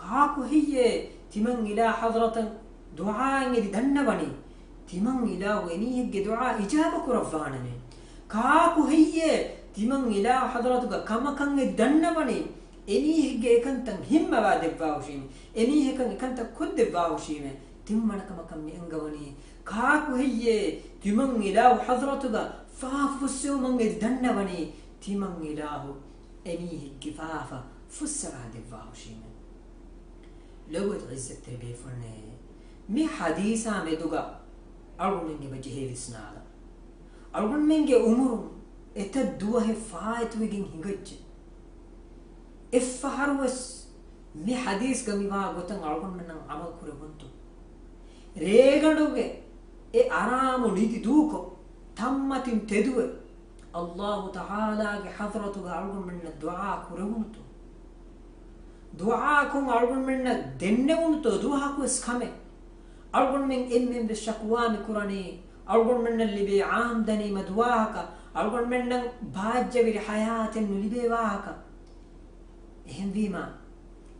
ކާކު ހެއްޔޭ ތިމަން އިލާހު ޙަޟްރަތަށް ދުޢާއެއް އެދި ދަންނަވަނީ؟ ތިމަން އިލާހު އެމީހެއްގެ ދުޢާ އިޖާބަ ކުރައްވާނަމޭ. ކާކު ހެއްޔޭ ތިމަން އިލާހު ޙަޟްރަތުގަ ކަމަކަށް އެދި ދަންނަވަނީ؟ އެމީހެއްގެ އެކަންތައް ހިންމަވާ ދެއްވާހުށީމޭ، އެމީހަކަށް އެކަންތައް ކޮށްދެއްވާހުށީމޭ. ތިންވަނަ ކަމަކަށް މި އަންގަވަނީ، ކާކު ހެއްޔޭ ތިމަން އިލާހު ޙަޟްރަތުގަ ފާފަ ފުއްސެވުމަށް އެދި ދަންނަވަނީ؟ ތިމަން އިލާހު އެމީހެއްގެ ފާފަ ފުއްސަވާ ދެއްވާހުށީމޭ. ލޮބުވެތި ޢިއްޒަތްތެރި ބޭފުޅުންނޭ، މި ޙަދީޘާ މެދުގަ އަޅުގަނޑުމެން އެބަ ޖެހޭ ވިސްނާލަން. އަޅުގަނޑުމެންގެ ޢުމުރުން އެތައް ދުވަހެއް ފާއިތުވެގެން ހިނގައްޖެ. އެއްފަހަރުވެސް މި ޙަދީޘްގަ މިވާ ގޮތަށް އަޅުގަނޑުމެންނަށް ޢަމަލު ކުރެވުންތޯ؟ ރޭގަނޑުގެ އެ އަރާމު ނިދި ދޫކޮށް، ތަންމަތިން ތެދުވެ، ﷲ ތަޢާލާގެ ޙަޟްރަތުގަ އަޅުގަނޑުމެންނަށް ދުޢާ ކުރެވުނުތޯ؟ ދުޢާކޮށް އަޅުގަނޑުމެންނަށް ދެންނެވުނުތޯ ދުވަހަކުވެސް ކަމެއް؟ އަޅުގަނޑުމެން އެންމެންވެސް ޝަކުވާ މި ކުރަނީ، އަޅުގަނޑުމެންނަށް ލިބޭ ޢާންދަނީ މަދުވާހަކަ، އަޅުގަނޑުމެންނަށް ބާއްޖަވެރި ޙަޔާތެއް ނުލިބޭ ވާހަކަ. އެހެންވީމާ،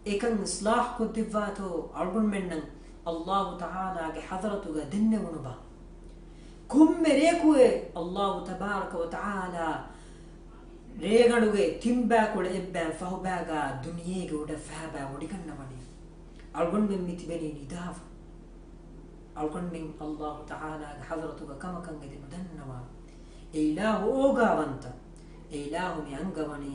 އެކަން އިޞްލާޙް ކޮށްދެއްވާތޯ އަޅުގަނޑުމެންނަށް ﷲ ތަޢާލާގެ ޙަޟްރަތުގަ ދެންނެވުނުބާ؟ ކޮންމެ ރެޔަކުއޭ ﷲ ތަބާރަކަ ވަތަޢާލާ ރޭގަނޑުގެ ތިންބައިކުޅަ އެއްބައިން ފަހުބައިގާ ދުނިޔޭގެ އުޑަށް ފަހަބައި ވޮޑިގަންނަވަނީ. އަޅުގަނޑުމެން މި ތިބެނީ ނިދާފަ. އަޅުގަނޑުމެން ﷲ ތަޢާލާގެ ޙަޟްރަތުގަ ކަމަކަށް އެދި ނުދަންނަވާ. އެ އިލާހު އޯގާވަންތަ. އެ އިލާހު މި އަންގަވަނީ،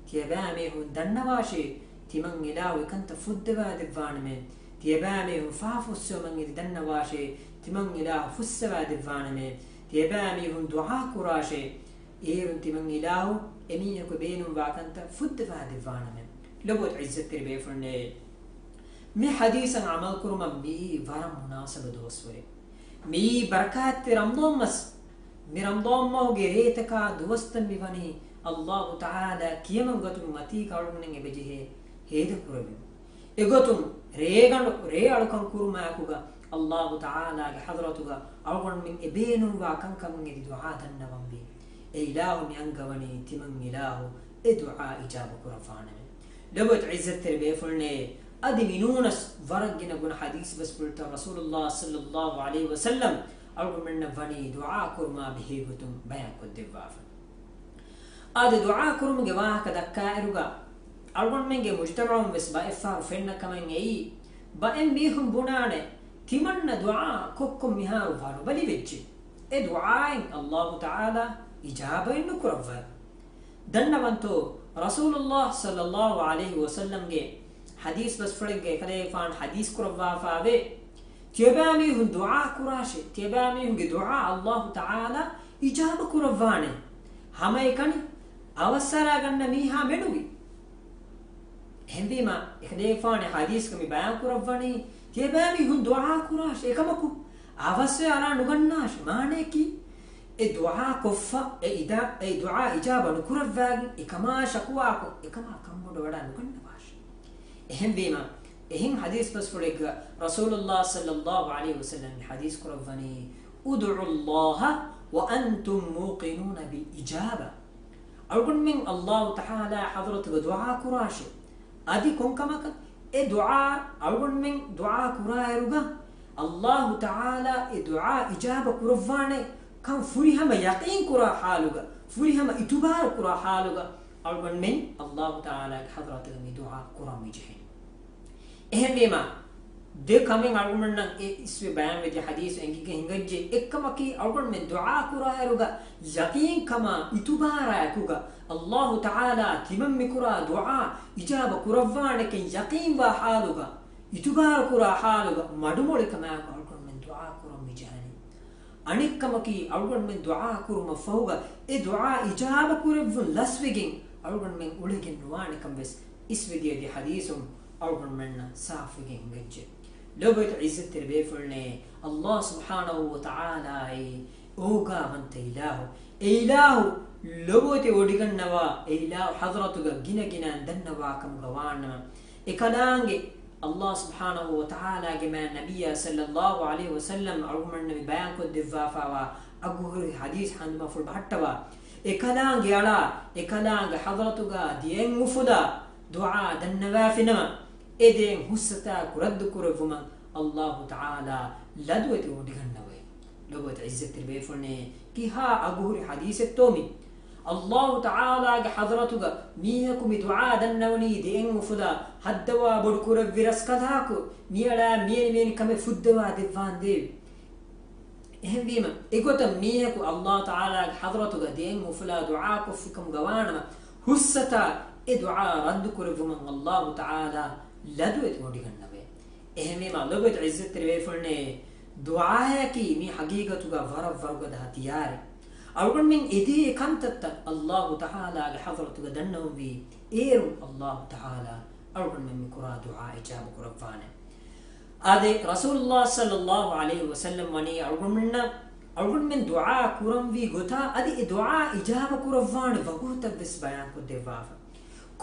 ތިޔަބައިމީހުން ދަންނަވާށޭ، ތިމަން އިލާހު އެކަންތައް ފުއްދަވާ ދެއްވާނަމޭ. ތިޔަބައިމީހުން ފާފަ ފުއްސެވުމަށް އެދި ދަންނަވާށޭ، ތިމަން އިލާހު ފުއްސަވާ ދެއްވާނަމޭ. ތިޔަބައިމީހުން ދުޢާ ކުރާށޭ، އޭރުން ތިމަން އިލާހު އެމީހަކު ބޭނުންވާ ކަންތައް ފުއްދަވާ ދެއްވާނަމޭ. ލޮބުވެތި ޢިއްޒަތްތެރި ބޭފުޅުންނޭ، މި ޙަދީޘަށް ޢަމަލު ކުރުމަށް މިއީ ވަރަށް މުނާސަބަ ދުވަސްވަރެއް. މިއީ ބަރަކާތްތެރި ރަމަޟާން މަސް. މި ރަމަޟާން މަހުގެ ރޭތަކާ ދުވަސްތައް މިވަނީ ﷲ ތަޢާލާ ކިޔަމަން ގަތުމުގެ މަތީގަ އަޅުގަނޑުމެން އެބަޖެހޭ ހޭދަކުރެވެން. އެގޮތުން ރޭގަނޑު ރޭ އަޅުކަން ކުރުމާއެކުގަ ﷲ ތަޢާލާގެ ޙަޟްރަތުގަ އަޅުގަނޑުމެން އެބޭނުންވާ ކަންކަމުން އެދި ދުޢާ ދަންނަވަންވީ. އެ އިލާހު މި އަންގަވަނީ ތިމަން އިލާހު އެ ދުޢާ އިޖާބަ ކުރައްވާނަމޭ. ލޮބުވެތި ޢިއްޒަތްތެރި ބޭފުޅުންނޭ، އަދި މިނޫނަސް ވަރަށް ގިނަ ގުނަ ޙަދީޘް ބަސްފުޅުތައް ރަސޫލުﷲ ޞައްލަﷲ ޢަލައިހި ވަސައްލަމް އަޅުގަނޑުމެންނަށް ވަނީ ދުޢާ ކުރުމާ ބެހޭ ގޮތުން ބަޔާންކޮށްދެއްވާފަ. އަދި ދުޢާ ކުރުމުގެ ވާހަކަ ދައްކާއިރުގަ، އަޅުގަނޑުމެންގެ މުޖްތަމަޢުން ވެސް ބައެއްފަހަރު ފެންނަ ކަމެއް އެއީ، ބައެއް މީހުން ބުނާނެ، ތިމަންނަ ދުޢާ ކޮށްކޮށް މިހާރު ވަރުބަލި ވެއްޖެ. އެ ދުޢާއިން ﷲ ތަޢާލާ އިޖާބައެއް ނުކުރައްވައި. ދަންނަވަންތޯ، ރަސޫލުﷲ ޞައްލަﷲ ޢަލައިހި ވަސައްލަމްގެ ޙަދީޘް ބަސްފުޅެއްގަ އެކަލޭގެފާނު ޙަދީޘް ކުރައްވާފާވޭ، ތިޔަބައިމީހުން ދުޢާ ކުރާށޭ، ތިޔަބައިމީހުންގެ ދުޢާ ﷲ ތަޢާލާ އިޖާބަ ކުރައްވާނެ. ހަމައެކަނި އަވަސްއަރާގަންނަ މީހާ މެނުވި. އެހެންވީމާ، އެކަލޭގެފާނު ޙަދީޘްގަ މި ބަޔާން ކުރައްވަނީ، ތިޔަބައިމީހުން ދުޢާ ކުރާށޭ، އެކަމަކު އަވަސްވެ އަރާ ނުގަންނާށޭ. މާނަޔަކީ، އެ ދުޢާ ކޮށްފަ، އެ އިދާ-، އެ ދުޢާ އިޖާބަ ނުކުރައްވާގެން އެކަމާ ޝަކުވާކޮށް، އެކަމާ ކަންބޮޑުވަޑާ ނުގަންނަވާށޭ. އެހެންވީމަ، އެހެން ޙަދީޘް ބަސްފުޅެއްގަ ރަސޫލުﷲ ޞައްލަﷲ ޢަލައިހި ވަސައްލަމް ޙަދީޘް ކުރައްވަނީ، "ادعوا الله وأنتم موقنون بالإجابة." އަޅުގަނޑުމެން ﷲ ތަޢާލާ ޙަޟްރަތުގަ ދުޢާ ކުރާށޭ. އަދި ކޮންކަމަކަށް އެ ދުޢާ އަޅުގަނޑުމެން ދުޢާ ކުރާއިރުގަ، ﷲ ތަޢާލާ އެ ދުޢާ އިޖާބަ ކުރައްވާނެ ކަން ފުރިހަމަ ޔަޤީން ކުރާ ޙާލުގަ، ފުރިހަމަ އިތުބާރު ކުރާ ޙާލުގަ އަޅުގަނޑުމެން ﷲ ތަޢާލާގެ ޙަޟްރަތުގަ މި ދުޢާ ކުރަން މި ޖެހޭނެ. އެހެންވީމަ، ދެ ކަމެއް އަޅުގަނޑުމެންނަށް އެ އިސްވެ ބަޔާންވެއްޖެ ޙަދީޘް އެނގިގެން ހިނގައްޖެ. އެއްކަމަކީ، އަޅުގަނޑުމެން ދުޢާ ކުރާއިރުގަ ޔަޤީންކަމާ އިތުބާރާއެކުގަ، ﷲ ތަޢާލާ ތިމަން މިކުރާ ދުޢާ އިޖާބަ ކުރައްވާނެކަން ޔަޤީންވާ ޙާލުގަ، އިތުބާރު ކުރާ ޙާލުގަ، މަޑުމޮޅިކަމާއެކު އަޅުގަނޑުމެން ދުޢާ ކުރަން މި ޖެހޭނެ. އަނެއްކަމަކީ، އަޅުގަނޑުމެން ދުޢާ ކުރުމަށް ފަހުގަ އެ ދުޢާ އިޖާބަ ކުރެއްވުން ލަސްވެގެން އަޅުގަނޑުމެން އުޅެގެން ނުވާނެކަން ވެސް އިސްވެދިޔަ ދެ ޙަދީޘުން އަޅުގަނޑުމެންނަށް ސާފުވެގެން ހިނގައްޖެ. ލޮބުވެތި ޢިއްޒަތްތެރި ބޭފުޅުންނޭ، ﷲ ސުބްޙާނަހޫ ވަތަޢާލާއީ އޯގާވަންތަ އިލާހު. އެ އިލާހު ލޮބުވެތި ވޮޑިގަންނަވާ، އެ އިލާހު ޙަޟްރަތުގަ ގިނަ ގިނައިން ދަންނަވާ ކަމުގަ ވާނަމަ، އެކަލާނގެ ﷲ ސުބްޙާނަހޫ ވަތަޢާލާގެ މާތް ނަބިއްޔާ ޞައްލަﷲ ޢަލައިހި ވަސައްލަމް އަޅުގަނޑުމެންނަށް މި ބަޔާންކޮށްދެއްވާފާވާ އަގުހުރި ޙަދީޘް ހަނދުމަފުޅު ބަހައްޓަވާ، އެކަލާނގެ އަޅާ، އެކަލާނގެ ޙަޟްރަތުގަ ދެއަތް އުފުލާ ދުޢާ ދަންނަވާފިނަމަ، އެ ދެއަތް ހުއްސަތާކު ރައްދުކުރެއްވުމަށް ﷲ ތަޢާލާ ލަދުވެތި ވޮޑިގަންނަވައޭ. ލޮބުވެތި ޢިއްޒަތްތެރި ބޭފުޅުނޭ، ކިހާ އަގުހުރި ޙަދީޘެއްތޯ މި؟ ﷲ ތަޢާލާގެ ޙަޟްރަތުގަ މީހަކު މި ދުޢާ ދަންނަވަނީ ދެއަތް އުފުލާ ހައްދަވާ ބޮޑުކުރެއްވި ރަސްކަލާކު، މިއަޅާ މިއެނި މިއެނި ކަމެއް ފުއްދަވާ ދެއްވާނދޭވެ. އެހެންވީމަ، އެގޮތަށް މީހަކު ﷲ ތަޢާލާގެ ޙަޟްރަތުގަ ދެއަތް އުފުލާ ދުޢާކޮށްފިކަމުގަ ވާނަމަ، ހުއްސަތާ އެ ދުޢާ ރައްދުކުރެއްވުމަށް ﷲ ތަޢާލާ ލަދުވެތި ވޮޑިގަންނަވައޭ. އެހެންވީމަ، ލޮބުވެތި ޢިއްޒަތްތެރި ބޭފުޅުނޭ، ދުޢާއަކީ މީ ޙަޤީޤަތުގަ ވަރަށް ވަރުގަދަ ހަތިޔާރެއް. އަޅުގަނޑުމެން އެދޭ ކަންތައްތައް ﷲ ތަޢާލާގެ ޙަޟްރަތުގަ ދަންނަވަންވީ، އޭރުން ﷲ ތަޢާލާ އަޅުގަނޑުމެން މި ކުރާ ދުޢާ އިޖާބަ ކުރައްވާނެ. އާދެ، ރަސޫލުﷲ ޞައްލަﷲ ޢަލައިހި ވަސައްލަމް ވަނީ އަޅުގަނޑުމެންނަށް، އަޅުގަނޑުމެން ދުޢާ ކުރަންވީ ގޮތާ އަދި އެ ދުޢާ އިޖާބަ ކުރައްވާނެ ވަގުތުތައް ވެސް ބަޔާންކޮށްދެއްވާފަ.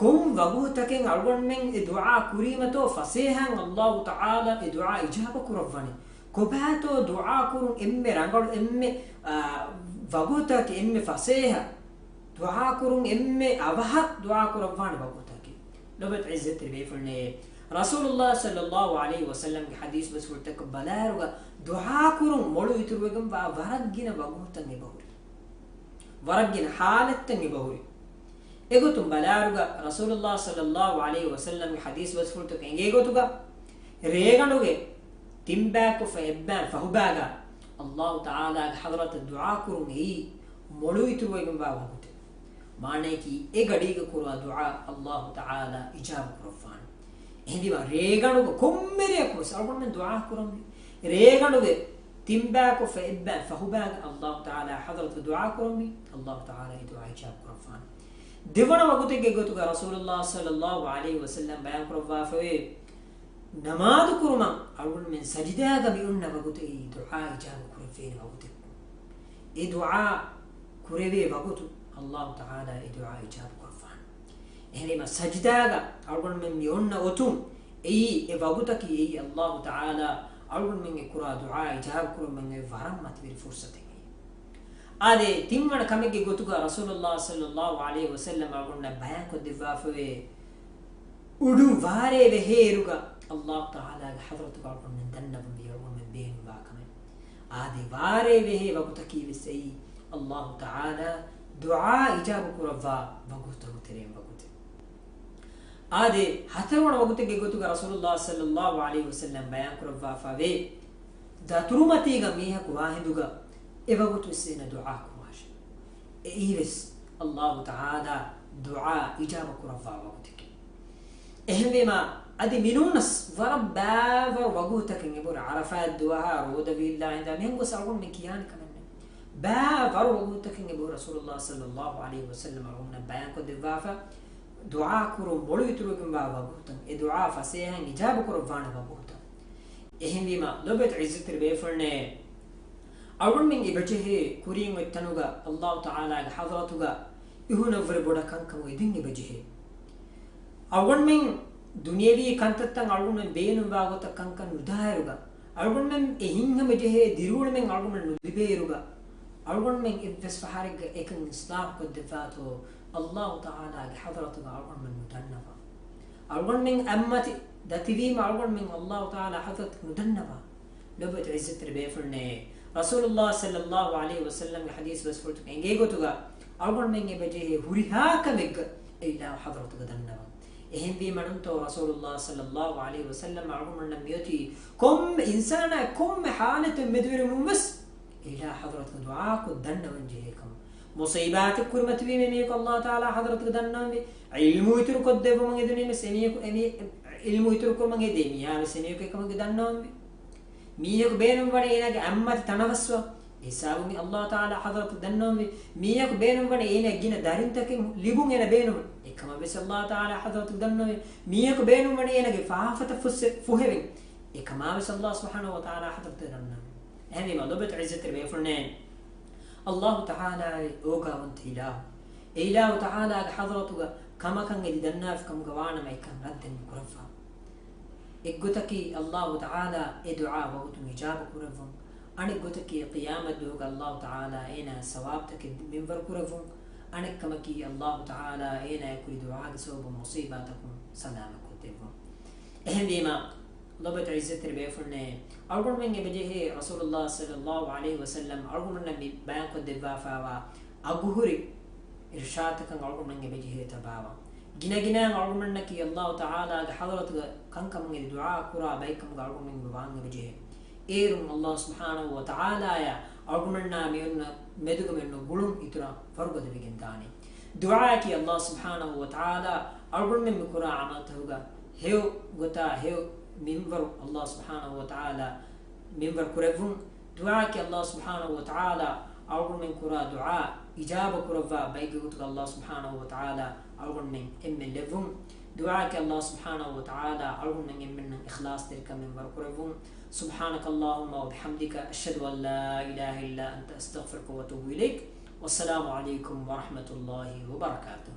ކޮން ވަގުތަކެއް އަޅުގަނޑުމެން އެ ދުޢާ ކުރީމަތޯ ފަސޭހައިން ﷲ ތަޢާލާ އެ ދުޢާ އިޖާބަ ކުރައްވަނީ؟ ކޮބާތޯ ދުޢާ ކުރުން އެންމެ ރަނގަޅު، އެންމެ، އާ، ވަގުތަކީ އެންމެ ފަސޭހަ ދުޢާ ކުރުން އެންމެ އަވަހަށް ދުޢާ ކުރައްވާނެ ވަގުތަކީ؟ ލޮބުވެތި ޢިއްޒަތްތެރި ބޭފުޅުނޭ، ރަސޫލުﷲ ޞައްލަﷲ ޢަލައިހި ވަސައްލަމްގެ ޙަދީޘް ބަސްފުޅުތަކަށް ބަލާއިރުގަ ދުޢާ ކުރުން މޮޅު އިތުރުވެގެންވާ ވަރަށް ގިނަ ވަގުތުތައް އެބަހުރި. ވަރަށް ގިނަ ޙާލަތްތައް އެބަހުރި. އެގޮތުން ބަލާއިރުގަ ރަސޫލުﷲ ޞައްލަﷲ ޢަލައިހި ވަސައްލަމްގެ ޙަދީޘް ބަސްފުޅުތަކަށް އެނގޭ ގޮތުގަ، ރޭގަނޑުގެ ތިންބައިކޮށްފަ އެއްބައިން ފަހުބައިގަ ﷲ ތަޢާލާގެ ޙަޟްރަތަށް ދުޢާ ކުރުން އެއީ މޮޅު އިތުރުވެގެންވާ ވަގުތެއް. މާނަޔަކީ، އެ ގަޑީގަ ކުރާ ދުޢާ ﷲ ތަޢާލާ އިޖާބަ ކުރައްވާނެ. އެހެންވީމަ، ރޭގަނޑުގަ ކޮންމެ ރެއަކު ވެސް އަޅުގަނޑުމެން ދުޢާ ކުރަންވީ. ރޭގަނޑުގެ ތިންބައިކޮށްފަ އެއްބައިން ފަހުބައިގަ ﷲ ތަޢާލާ ޙަޟްރަތުގަ ދުޢާ ކުރަންވީ، ﷲ ތަޢާލާ އެ ދުޢާ އިޖާބަ ކުރައްވާނެ. ދެވަނަ ވަގުތެއްގެ ގޮތުގަ ރަސޫލުﷲ ޞައްލަﷲ ޢަލައިހި ވަސައްލަމް ބަޔާން ކުރައްވާފައިވޭ، ނަމާދު ކުރުމަށް އަޅުގަނޑުމެން ސަޖިދާގަ މި އޮންނަ ވަގުތައީ ދުޢާ އިޖާބަ ކުރެވޭނެ ވަގުތެއް. އެ ދުޢާ ކުރެވޭ ވަގުތު ﷲ ތަޢާލާ އެ ދުޢާ އިޖާބަ ކުރައްވާނެ. އެހެންވީމަ، ސަޖިދާގަ އަޅުގަނޑުމެން މި އޮންނަ އޮތުން އެއީ، އެ ވަގުތަކީ އެއީ ﷲ ތަޢާލާ އަޅުގަނޑުމެންގެ ކުރާ ދުޢާ އިޖާބަ ކުރުމުގެ ވަރަށް މަތިވެރި ފުރުޞަތެއް އެއީ. އާދެ، ތިންވަނަ ކަމެއްގެ ގޮތުގަ ރަސޫލުﷲ ޞައްލަﷲ ޢަލައިހި ވަސައްލަމް އަޅުގަނޑަށް ބަޔާންކޮށްދެއްވާފައިވޭ، އުޑު ވާރޭ ވެހޭއިރުގަ ﷲ ތަޢާލާގެ ޙަޟްރަތުގަ އަޅުގަނޑުމެން ދަންނަވަންވީ އަޅުގަނޑުމެން ބޭނުންވާ ކަމެއް. އާދެ، ވާރޭ ވެހޭ ވަގުތަކީ ވެސް އެއީ، ﷲ ތަޢާލާ ދުޢާ އިޖާބަ ކުރައްވާ ވަގުތުތަކުގެ ތެރެއިން ވަގުތެއް. އާދެ، ހަތަރުވަނަ ވަގުތެއްގެ ގޮތުގަ ރަސޫލުﷲ ޞައްލަﷲ ޢަލައިހި ވަސައްލަމް ބަޔާން ކުރައްވާފައިވޭ، ދަތުރުމަތީގަ މީހަކު ވާހިނދުގަ އެ ވަގުތު ވެސް އޭނަ ދުޢާ ކުރާށޭ. އެއީވެސް ﷲ ތަޢާލާ ދުޢާ އިޖާބަ ކުރައްވާ ވަގުތެކޭ. އެހެންވީމަ، އަދި މިނޫނަސް ވަރަށް ބާވަރު ވަގުތަކެއް އެބަހުރި. ޢަރަފާތް ދުވަހާ ރޯދަ ވީއްލާ ހިނދާ މިހެން ގޮސް އަޅުގަނޑުމެން ކިޔާނެ ކަމެއް ނެތް. ބާވަރު ވަގުތަކެއް އެބަހުރި. ރަސޫލުﷲ ޞައްލަﷲ ޢަލައިހި ވަސައްލަމް އަޅުގަނޑަށް ބަޔާންކޮށްދެއްވާފަ، ދުޢާ ކުރުން މޮޅު އިތުރުވެގެންވާ ވަގުތުތައް، އެ ދުޢާ ފަސޭހައިން އިޖާބަ ކުރައްވާނެ ވަގުތުތައް. އެހެންވީމަ، ލޮބުވެތި ޢިއްޒަތްތެރި ބޭފުޅުނޭ، އަޅުގަނޑުމެން އެބަޖެހޭ ކުރިން އޮތް ތަނުގަ އައްލާހު ތަޢާލާގެ ޙަޟްރަތުގަ އިހުނަށްވުރެ ބޮޑަށް ކަންކަމުގެ ދިން އެބަޖެހޭ. އަޅުގަނޑުމެން ދުނިޔެވީ ކަންތައްތައް އަޅުގަނޑުމެން ބޭނުންވާ ގޮތަށް ކަންކަން ނުދާއިރުގަ، އަޅުގަނޑުމެން އެ ހިތްހަމަޖެހޭ ދިރިއުޅުމެއް އަޅުގަނޑުމެން ނުލިބޭއިރުގަ، އަޅުގަނޑުމެން އެއްވެސް ފަހަރެއްގަ އެކަން އިޞްލާޙު ކޮށްދެއްވާތޯ، އައްލާހު ތަޢާލާގެ ޙަޟްރަތުގަ އަޅުގަނޑުމެން ނުދަންނަވާ. އަޅުގަނޑުމެން އަތްމަތި ދަތިވީމަ އަޅުގަނޑުމެން އައްލާހު ތަޢާލާ ޙަޟްރަތު ނުދަންނަވާ. ލޮބުވެތި ޢިއްޒަތްތެރި ބޭފުޅުންނޭ، ރަސޫލުﷲ ޞައްލަﷲ ޢަލައިހި ވަސައްލަމްގެ ޙަދީޘް ބަސްފުޅުތަކުން އެނގޭ ގޮތުގަ އަޅުގަނޑުމެން އެބަޖެހޭ ހުރިހާ ކަމެއްގަ އެ އިލާހު ޙަޟްރަތުގަ ދަންނަވަން. އެހެންވީމަ ނޫންތޯ ރަސޫލުﷲ ޞައްލަﷲ ޢަލައިހި ވަސައްލަމް އަޅުގަނޑުމެންނަށް މިއޮތީ ކޮންމެ އިންސާނާއެއް ކޮންމެ ޙާލަތެއް މެދުވެރިވުމުން ވެސް އެ އިލާހު ޙަޟްރަތުގަ ދުޢާކޮށް ދަންނަވަން ޖެހޭ ކަމަށް. މުޞީބާތެއް ކުރިމަތިވީމަ މީހަކު އައްލާހު ތަޢާލާ ޙަޟްރަތުގަ ދަންނަވަންވީ. ޢިލްމު އިތުރު ކޮށްދެއްވުމަށް އެދުނީމަސް އެމީހަކު، އެމީ، ޢިލްމު އިތުރު ކުރުމަށް އެދޭ މީހާވެސް އެމީހަކު އެކަމަކު ދަންނަވަންވީ. މީހަކު ބޭނުންވަނީ އޭނާގެ އަތްމަތި ތަނަވަސްވަން. އެ ހިސާބުން އައްލާހު ތަޢާލާ ޙަޟްރަތު ދަންނަވަންވީ. މީހަކު ބޭނުންވަނީ އޭނާ ގިނަ ދަރިންތަކެއް ލިބުން އޭނާ ބޭނުން. އެކަމަށްވެސް އައްލާހު ތަޢާލާ ޙަޟްރަތު ދަންނަވަންވީ. މީހަކު ބޭނުންވަނީ އޭނާގެ ފާފަތައް ފުއްސެ-، ފުހެވެން. އެކަމާވެސް އައްލާހު ސުބްޙާނަހޫ ވަތަޢާލާ ޙަޟްރަތު ދަންނަވަންވީ. އެހެންވީމަ ލޮބުވެތި ޢިއްޒަތްތެރި ބޭފުޅުންނޭ، އައްލާހު ތަޢާލާއޭ އޯގާވަންތަ އިލާހު. އެ އިލާހު ތަޢާލާގެ ޙަޟްރަތުގަ ކަމަކަށް އެދި ދަންނާފި ކަމުގަ ވާނަމަ އެކަން ރައްދެއް ނުކުރައްވާ. އެއްގޮތަކީ އައްލާހު ތަޢާލާ އެ ދުޢާ ވަގުތުން އިޖާބަ ކުރެއްވުން. އަނެއްގޮތަކީ ޤިޔާމަތްދުވަހުގަ އައްލާހު ތަޢާލާ އޭނާ ސަވާބުތަކެއް މިންވަރު ކުރެއްވުން. އަނެއްކަމަކީ އައްލާހު ތަޢާލާ އޭނާއަށް ކުރި ދުޢާގެ ސަބަބުން މުޞީބާތަކުން ސަލާމަތް ކޮށްދެއްވުން. އެހެންވީމަ، ލޮބުވެތި ޢިއްޒަތްތެރި ބޭފުޅުންނޭ، އަޅުގަނޑުމެން އެބަޖެހޭ ރަސޫލުﷲ ޞައްލަﷲ ޢަލައިހި ވަސައްލަމް އަޅުގަނޑުމެންނަށް މި ބަޔާންކޮށްދެއްވާފައިވާ އަގުހުރި އިރުޝާދުތަކަށް އަޅުގަނޑުމެން އެބަޖެހޭ ތަބާވާން. ގިނަގިނައިން އަޅުގަނޑުމެންނަކީ އައްލާހު ތަޢާލާގެ ޙަޟްރަތުގަ ކަންކަމުން އެދި ދުޢާ ކުރާ ބައެއްކަމުގަ އަޅުގަނޑުމެން ވާން އެބަޖެހޭ. އޭރުން އައްލާހު ސުބްޙާނަހޫ ވަތަޢާލާއަށް އަޅުގަނޑުމެންނާ މިއޮންނަ މެދުގަ މިއޮންނަ ގުޅުން އިތުރަށް ފަރުބަދަވެގެން ދާނެ. ދުޢާއަކީ އައްލާހު ސުބްޙާނަހޫ ވަތަޢާލާ އަޅުގަނޑުމެން މިކުރާ ޢަމަލުތަކުގަ ހެޔޮ ގޮތާ ހެޔޮ މިންވަރު އައްލާހު ސުބްޙާނަހޫ ވަތަޢާލާ މިންވަރު ކުރެއްވުން. ދުޢާއަކީ އައްލާހު ސުބްޙާނަހޫ ވަތަޢާލާ އަޅުގަނޑުމެން ކުރާ ދުޢާ އިޖާބަ ކުރައްވާ ބައެއްގެ ގޮތުގަ އައްލާހު ސުބްޙާނަހޫ ވަތަޢާލާ އަޅުގަނޑުމެން އެންމެން ލެއްވުން. ދުޢާއަކީ އައްލާހު ސުބްޙާނަހޫ ވަތަޢާލާ އަޅުގަނޑުމެން އެންމެންނަށް އިޚްލާޞްތެރިކަމެއް ވަރު ކުރެއްވުން. سبحانك اللهم وبحمدك، أشهد أن لا إله إلا أنت، أستغفرك وأتوب إليك. والسلام عليكم ورحمة الله وبركاته.